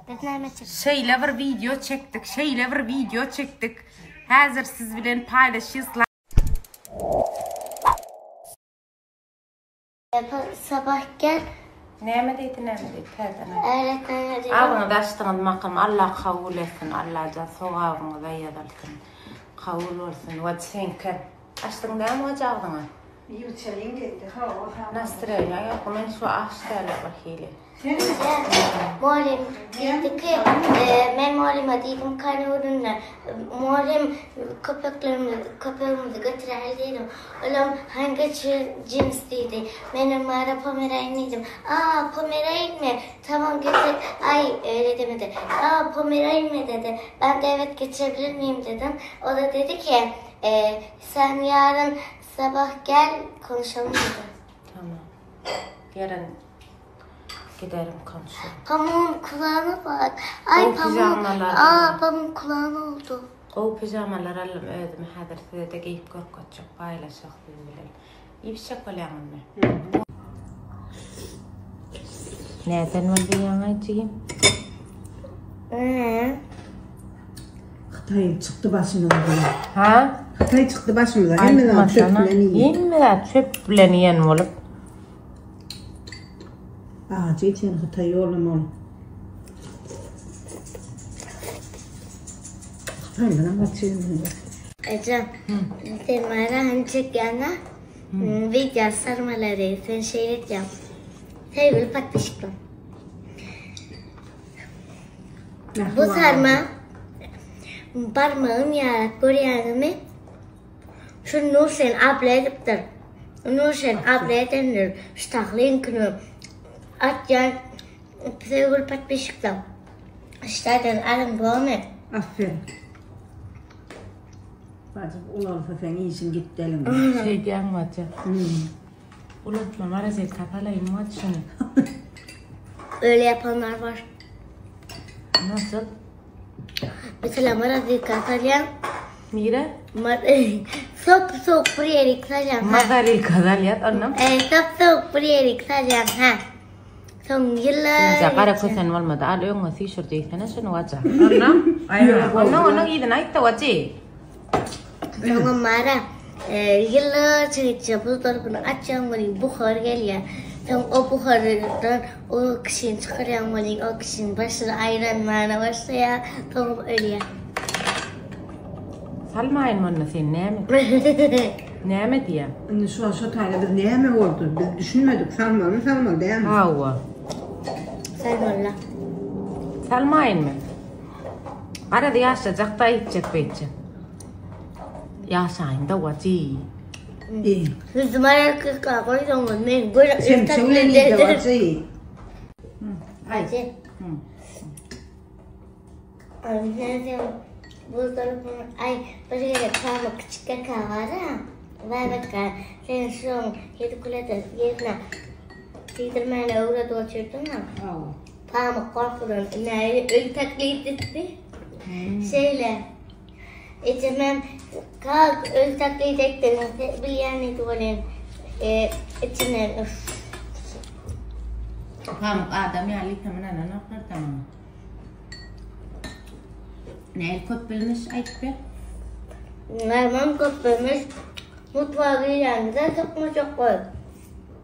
Biz näme çekdik? Şeýle bir wideo çekdik, şeýle bir wideo çekdik. Häzir siz bilen paýlaşýas. Sabah gel. Näme diýdi, näme diýdi täzeden aýt. Öğretmen dedi. Agzyňyzy açdyňyz makam Allah kabul etsin Allajan sogabyňyza ýazylsyn kabul bolsun we seňki açdyň dämi hoja agzyňy. Ýuwçalyň geldi hawa hawa. Nastreniýa ýok men şu aç däl bir hili. Mugallym diýdi ki, men mugallyma diýdim kany gününde, mugallym köpeklerimizi, köpegimizi getiräý diýdim. Olam hangi jins diýdi. Menem bara pomerain diýdim. A, pomerainmi? Tamam getir. Aý, öýle demedi. A, pomerainmi dedi. Ben de evet getirebilir miyim dedim. O da dedi ki, sen yarın sabah gel konuşalım dedi. Tamam. Yarın Giderim konuşurum. Pamuğun kulağına bak. Ay Gowy pamuğun, pijamalar aa aldym. pamuğun kulağına oldu. Gowy pijamalar aldym özüme häzir sizede geýip görkezjek paýlaşjak siz bilen. Iýip içjek bolýaňyzmy? Näden boldy ýaňy jigim? Ee, Hytaý çykdy başymyza. Ha? Hytaý çykdy başymyza. Hemme zat çöp Aýtmasana. bilen iýen. Hemme zat çöp bilen iýen bolup. Ajy sen Hytaý ýollamaly. Hytaýdan gaçýan. Ece, sen bana hani çekýänä video sarmalary sen şeýle etýäň. Sevgili podpisçikler. Bu sarma barmagym ýarak görýäňizmi? Şu Nurşen abla edipdir. Nurşen abla edendir. Şu tahlyňkyny atýan söýgüli podpisçikler. Ştadan alyň bormy? Aferin. Bajy ulalsa seň işiň gitdi eliňden. Şeýdýäň bajy. Ulaltma marazilka salaýyn bajy şuny. Öyle yapanlar var. Nasıl? Mesela marazilka salýan. Nire? Sop sop bir ýerik salýan. Mazarika salýan ondan. E, sop sop bir ýerik salýan ha. Soň ýyllar. Ýa gara kösen bolmady. Al öňe süýşür diýsene şuny waja. Ondan. Ondan onuň yzyny aýtda wajy. Soňam bara ýyllarça geçýär, buzdolapyny açýaň welin buhar gelýär. Soň o buhardan o kişini çykarýaň welin o kişiniň başyny aýlanmana başlaýar, soňam ölýär. Salmaýyn onda sen näme? Näme diýýäň? Indi şu şo taýda biz näme boldy? Biz düşünmedik. Salmalymy, salmaly dälmi? Hawa. Salmaly. Salmaýynmy? Garaz ýaşajak-da aýtjak beýtjek. Ýaşaýyn-da wajy. Siz maýakka goýsaňyz men gör Sen bilen ýerde wajy. Wajy. Buzdolabyn ay bir gezek pamuk kiçik kaka var ya. Bäbekkä sen şoň ýedikulede ýerine diýdirmäne öwredip otyrdyň-a. Pamuk gorkudan nähili öý taklit etdi. Şeýle. Ejemem kalk öý taklit etdigiňi bilýän idi welin, içinden üf. Pamuk adam ýaly ýitimi ynananoklar-da maňa. Nähili köp bilmiş aýdyp ber. Näme köp bilmiş? Mutfaga girýäňizde sokmajak goýup.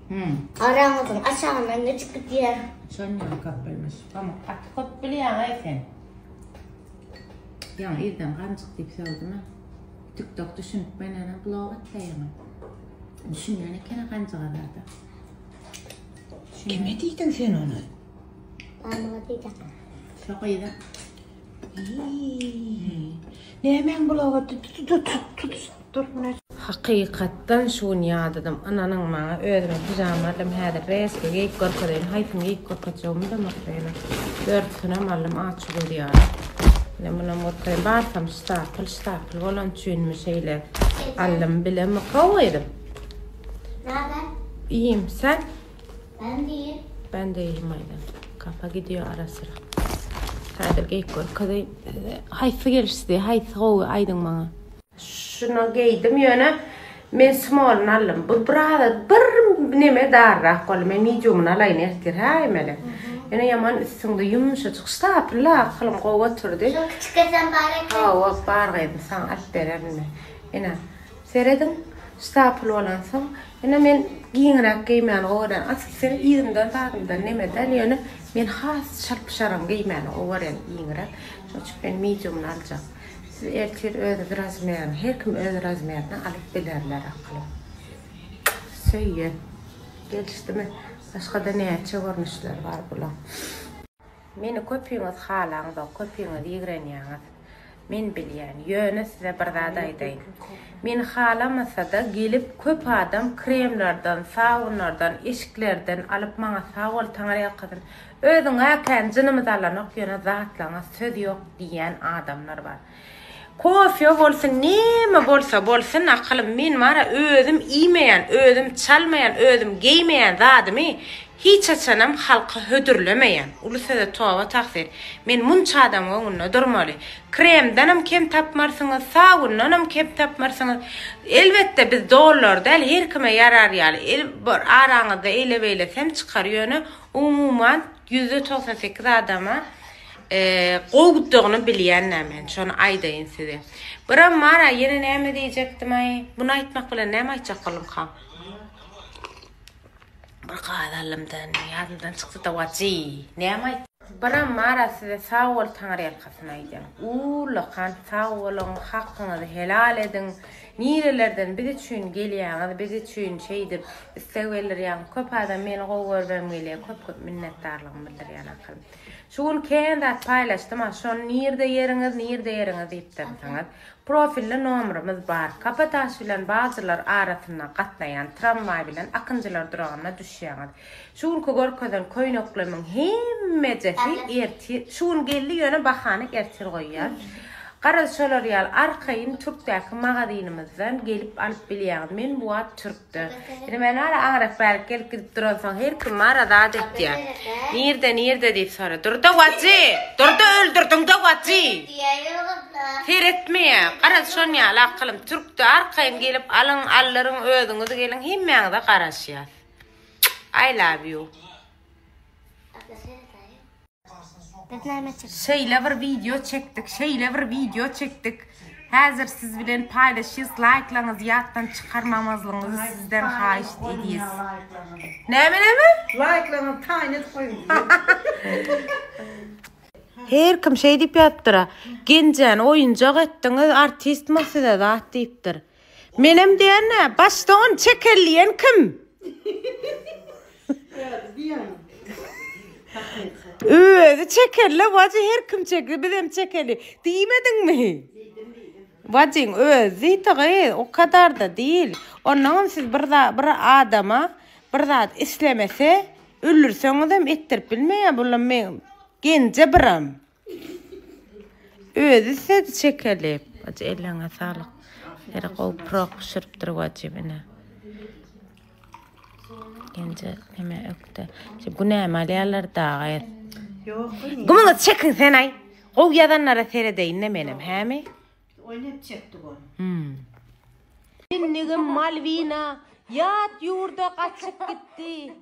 Hmm. Araňyzyň aşagyndan geçip gidýär. Şondan köp bilmiş. Pamuk gaty köp bilýäň-aý sen. Ýaňy irden ganjyk diýip sögdüm-ä. TikTok düşünip men ene blog etdi ýaňy. Düşünýän ekeni ganjyga zada. Kime diýdiň sen ony? Pamuga diýdim. Şo gyza. Nämäň bloga tut tut tut dur. Hakykatdan şu gün ýadadym. Ynanyň maňa özüme pijama aldym. Häzir reski geýip görkezeýin. Haýsyny geýip görkezjegimi bilemok ýöne. Dördüsinem aldym aç göz ýaly. Ine munam görkezeýin. Barsam ştapyl ştapyl bolany üçinmi şeýle aldym bilemok. Hawa gyzym. Naber? Iýim sen? Ben de iyiyim. Ben de iyiyim aýdan. Kafa gidiyor ara sıra. Häzir geýip görkezeýin. Haýsy gelişdi, haýsy gowy aýdyň maňa. Şuna geýdim ýöne men smolyny aldym. Bu biraz bir. neme darrak boldy. Men mediumyny alaýyn ertir, hä Aýmelek? Ýöne ýaman üstüňde ýumşajyk ştapylla akylym gowy oturdy. Şo kiçikesem bar eken. Hawa, bar gyzym, saňa alyp bererin men. Ine, serediň, ştapyl bolansoň, ine men giňräk geýmäni gowy görýän. Asyl sen yzymdan zadymdan neme däl, ýöne men has şalpy-şaraň geýmäni gowy görýän giňräk. Şonuň üçin men mediumyny aljak. Siz ertir öz razmerini, her kim öz razmerini alyp bilerler akylym. Söýýän. Gelişdimi? Başgada näçe görnüşleri bar bulaň. Meni köpüňiz halaňzok, köpüňiz ýigrenýäňiz. Men bilýän. Ýöne size bir zat aýdaýyn. Meni halamasada gelip köp adam kremlerden, sabunlardan, eşiklerden alyp maňa sag bol Taňryýalkasyn. Özüňä kän jynymyz alanok ýöne zatlaňa söz ýok diýýän adamlar bar. Kofýo bolsun neme bolsa bolsun akylym men bara özüm iýmeýän özüm çalmaýan özüm geýmeýän zadymy hiç haçanam halka hödürlemeýän uly söze toba tagsyr men munça adamyň öňünde durmaly kremdanam kem tapmarsyňyz sabundanam kem tapmarsyňyz elbetde biz dollar däl her kime ýarar ýaly bir araňyzda eýle beýlesem çykar ýöne Umuman 98% adama gowudygyny bilýän-dä men, şony aýdaýyn size. Biram mara ýene näme diýjekdim-aý? Muny aýtmak bilen näme aýtjak boldumkam? Bir gaz aldym-da, ýadymdan çykdy-da wajy. Näme aýt? Biram mara size sag bol Taňryýalkasyn aýdýan. Ullakan sag boluň, hakyňyzy helal ediň. Nirelerden biz üçin gelýäňiz, biz üçin şeýdip isleg bildirýäňiz. Köp adam meni gowy görübem gelýär. Köp köp minnetdarlygymy bildirýän akylym. Şu gün kän zat paýlaşdym a şony nirde ýeriňiz, nirde ýeriňiz diýipdirsiňiz. Profilde nomerimiz bar. Kapataş bilen Bagjylar arasynda gatnaýan tramwaý bilen Akynjylar duragynda düşýäňiz. Şu günki görkezen köýneklemiň hemmejesi ertir, şu gün geldi ýöne bahany ertir goýýas. Garaz şolar ýaly arkaýyn türkdäki magazynymyzdan gelip alyp bilýäňiz. Men bu wagt türkde. Indi men ara aňryk bärik gelip gidip duransoň her kim bara zat etýär. Nirde nirde diýip soraýar. Durda wajy! Durda öldürdiňdä wajy! Seretmeýär. Garaz şon ýaly akylym türkde arkaýyn gelip alyň aldyryň özüňiz geliň hemmäňize garaşýas. I love you. Şeýle bir wideo çekdik, şeýle bir wideo çekdik. Häzir siz bilen paýlaşýas, laýklaryňyzy ýatdan çykarmamazlygyňyzy sizden haýyşt edýäs. Näme näme? Laýklaryňyzy taýyn edip goýuň. Her kim şeý diýip ýazypdyr-a. Genjäni oýunjak etdiňiz, artistmi size zat diýipdir. Menem diýen-ä, başda ony çekelleýän kim? Özi çekelle, wajy her kim çekdi, bizem çekeli. Diýmediňmi? Wajyň özi diýdi gyz, o kadar-da diýil. Onnoňam siz bir bir adama bir zat islemese, öldürseňizem etdirip bilmeýär, bulam men genje biram. Özi isledi çekeli. Wajy elleňe saglyk. Ýere gowy prok bişiripdir wajy ine. Genje neme ökde. Şu günämi alýarlar dagy. Ýok. Gümüňizi çekiň sen aý. Gowy ýazanlara seredeýin-de menem, hämi? Oýnap çekdik ony. Hmm. Kindigim Malwina ýat ýurda gaçyp gitdi.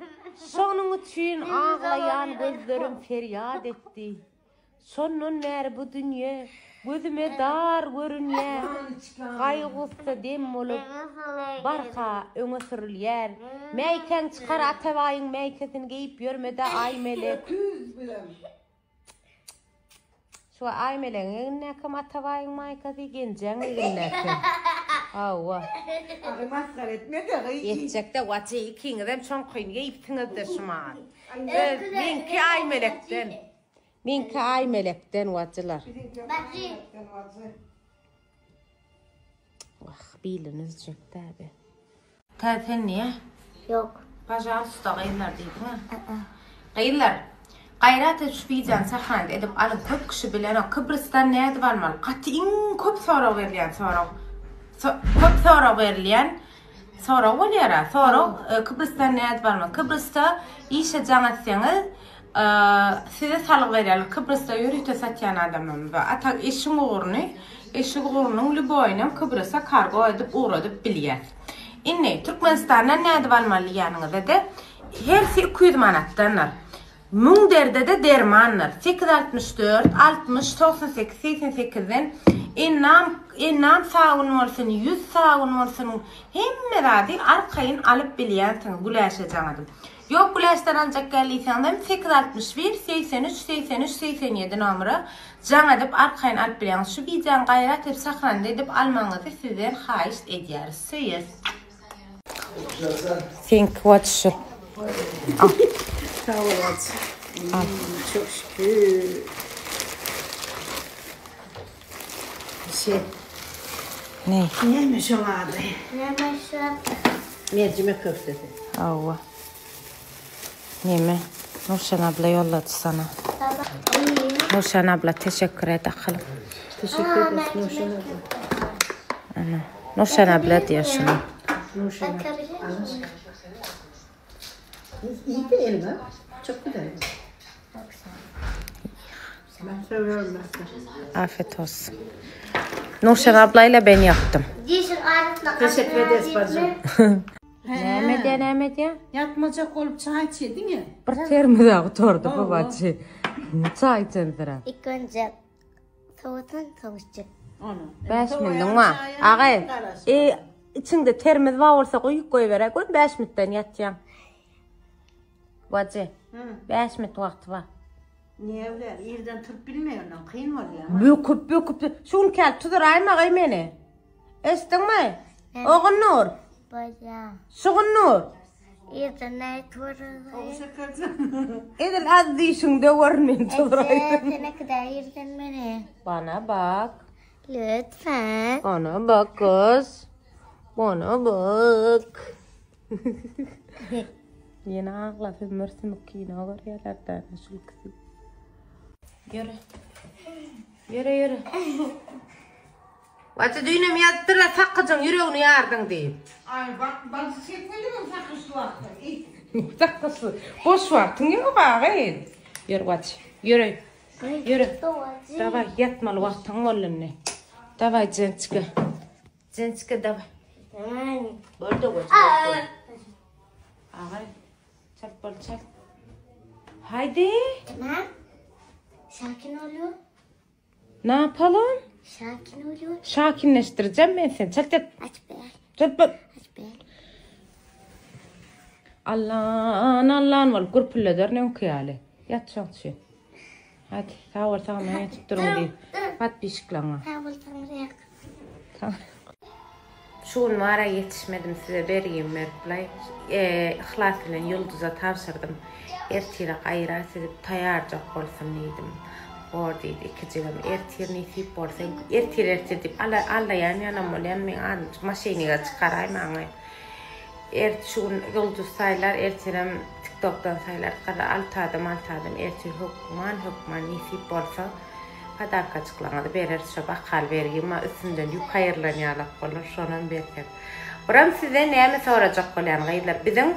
Şonuň üçin aglaýan gözlerim perýat etdi. Şondan bäri bu dünýe gözüme dar görünýär. Gaýgy-gussa dem bolup, barha öňe sürülýär. Mäýkäň çykar Atabaýyň mäýkesini geýip ýörme-dä Aýmelek. Şu Aýmelegiň egnindäkem Atabaýyň maýkasy, Genjäň egnindäkem. Hawa. Agy masgara etme-de gyz. Etjek-de, waje ikiňizem şoňkyny geýipsiňiz-de şu mahal. Öz, meňki Aýmelekden. Meňki Aýmelekden, wajylar. Bajy. Wah, bilini üzjek-dä be. Täze sen niýe? Ýok. Pažalsta gyzlar diýdiňä. Gyzlar, gaýrat edip şu wideony sahranit edip alyň köp kişi bilenok Kybrysdan nädip almaly gaty iň köp sorag berilýän sorag köp sorag berilýän sorag bolýara sorag Kybrysdan nädip almaly Kybrysda işe jaň etseňiz Size salgy berýärler. Kybrysda ýörite satýan adamlarymyz bar. A tak eşigiň ugruny, eşik ugrunyň lýuboýynam Kybrysa kargo edip ugradyp bilýäs. Indi Türkmenistandan nädip almaly diýýäniňizde-de, hersi 200 manatdandyr. Müň derde-de dermandyr. 864 60 98 88-den ennam, ennam sabyn bolsun, ýüz sabyn bolsun, hemme zady arkaýyn alyp bilýänsiňiz Güläşe jaň edip. Ýok Güläşden aljak gel diýseňizem 861 83 83 87 nomera jaň edip arkaýyn alyp bilýäňiz. Şu wideony gaýrat edip sahranda edip almagyňyzy sizden haýyşt edýäris. Söýýäs. Seňki watch şu. Al. Sag bol watch. Al. Çok şükür. Şey. Ne? Näme şoň ady? Näme şu? Mercimek köftesi. Hawa. Neme? Nurşen abla ýollady sana. Nurşen abla teşekkür et akylym. Teşekkür ederiz Nurşen abla. Ana. Nurşen abla diýýär şuna. Nurşen abla. İyi de elma. Çok güzel. Ben seviyorum ben. Afiyet olsun. Nurşen ablayla ben yaptım. Teşekkür ederiz bacım. Näme edýär, näme edýär? Ýatmajak bolup çaý içýediň ýa. Bir termiz gutardy babaçy. Çaý içensiräp. İlk önce soğutan soğuşacak. Onu. 5 minutiň bar. Agay, e, içiňde termiz bar bolsa guýup goýberäý. Goý 5 minutdan ýatýaň. Bajy, 5 minut wagty bar. Niye öyle? Irden turup bilmiyor ondan. Kyn bolýar. Böküp böküp şu gün kel tuzuraýmagaý meni. Eşitdiňmi? Ogulnur. Baca. Şu gün Nur. Irden ne turur? Edil az dişiň döwer men tuzuraýdym. Ne kadar irden beni. Bana bak. Lütfen. Bana bak kız. Bana bak. Ýene aglap ömür sümük kino görýärler da şu ikisi. Ýöre. Ýöre ýöre. Waça düýnem ýazdyr sakyjyň ýüregini ýardyň diýip. Ay bak bak çekmedim mi sakışlı vakti? İyi. Sakyjy. Boş wagtyň ýok agay. Ýör waç. Ýöre. Ýöre. Daway ýatmaly wagtyň boldy indi. Daway jençike. Jençike daway. Boldy goç. Agay. Çalt bol çalt. Haydi. Tamam. Sakin olun. Ne yapalım? Sakin olun. Şakinleştireceğim ben seni. Çalt yat. Aç be. Çalt bol. Aç be. Allah'ın Allah'ın bol. Gürpülleder ne ýaly. Ýat şoň üçin. Hadi sag bol sag bol ýatyp duruň diýip. Pat bişiklaňa. Sağ ol Tanrı'ya. Şu gün wara ýetişmedim size bergim berip e, Yhlas bilen Ýulduza tabşyrdym. Ertire gaýrat edip taýýarjak bolsun diýdim. Bor diýdi ikijigim ertir nesip bolsa ertir ertir diýip alla allaýan ýanam bolýan men adym maşynyga çykaraýmaňy. Ert şu gün Ýulduz saýlar ertirem TikTokdan saýlar. Gara alty adam alty adam ertir hökman hökman nesip bolsa podarkaçyklaňyzy berer şo bakal bergim üstünden ýük aýrylan ýalak bolar şonam bersek. Buram size näme sorajak bolýan gyzlar? Biziň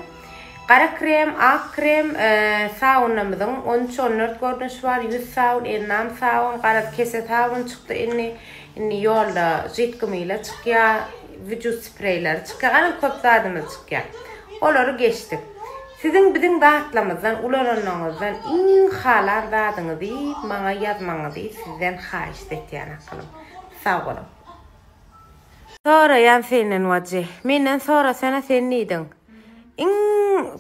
gara krem, ak krem, e, saunamyzyň 13-14 görnüşi bar. 100 saun, ennam saun, gara kese saun çykdy indi. Indi ýolda jitgymyla çykýar, vücut spreyleri çykýar. Gara köp zadymyz çykýar. Olary geçdik. Siziň biziň zatlarymyzdan ulananyňyzdan iň halan zadyňyzy maňa ýazmaňyzy sizden haýyş etýän akylym. Sag boluň. Soraýan senden wajy. Menden sorasana sen diýdiň. Iň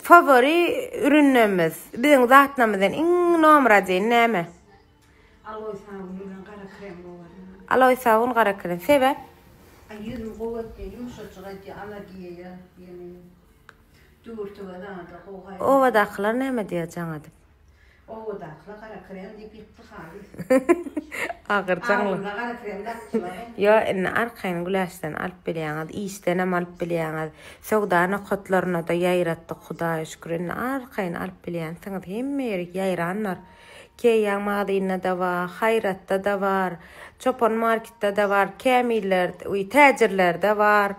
favori ürünlerimiz, biziň zatlarymyzdan iň nomra diýen näme? Aloy sabun bilen gara krem var. Aloy sabun gara krem. Sebäp? Ay yüzüm kuvvetli, yumuşacık ediyor, allergiye ya. Yani Dürtüge da gowy. Owadakylar näme diýer jaňa diýip. Owadakylar gara krem diýip ýykdy haly. Agyr jaňly. Ağzına gara krem dakdylar. Yo, indi arkaýyn güläşden alyp bilýäňiz, işden hem alyp bilýäňiz. Söwda nokatlaryna da ýaýratdyk Hudaýa şükür. Indi arkaýyn alyp bilýänsiňiz. Hemme ýeri ýaýranlar. Keýýan magazynda da bar, Haýratda da bar, Çopan marketde da bar, Kämiller, uý täjirlerde bar.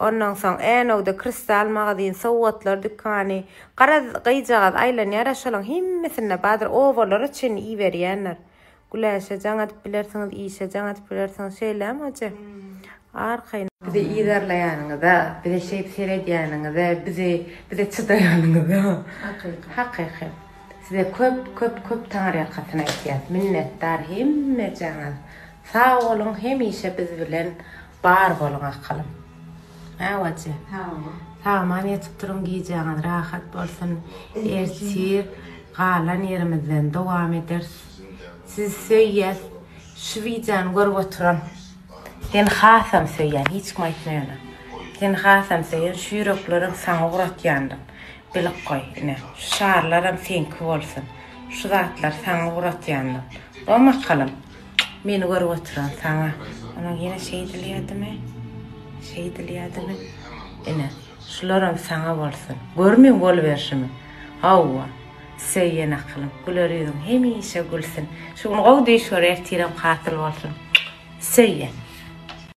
Ondan soň Änowda Kristal magazyn, sowgatlar dükany, garaz gyjagaz aýlanýar şolaň hemmesinde bardyr. Owalara çenli iberýänler. Güläşe jaň atyp bilersiňiz, işe jaň atyp bilersiňiz. Şeýlemi hoca? Arkaýyn. Bizi yzarlaýanyňyza, bize şeýdip seredýäniňize, bizi bize çydaýanyňyza. Hakyky. Hakyky. Size köp köp köp taňryýalkasyn aýtýas. Minnetdar hemmejaňyz. Sag boluň hemişe biz bilen bar boluň akylym. Hawaje. Hawa. Sagman ýatyp duruň gijäňiz rahat bolsun. Ertir galan ýerimizden dowam ederis. Sizi söýýäs. Şu wideony görüp oturan seni hasam söýýän hiç kim aýtma ýöne. Seni hasam söýýän şu ýüreklerem saňa ugratýandyr. Bilip goý ine şu şarlaram seňki bolsun. Şu zatlar saňa ugratýandyr. Bom akalym. Meni görüp oturan saňa. Onuň ýene şeýdilýädimi? Şeýdilýädimi? Ine, şularam saňa bolsun. Görmeň boluberşimi? Hawa. Söýen akylym, güler ýüzüň hemişe gülsün. Şu gün gowy düýş gör, ertirem hasyl bolsun. Söýýän.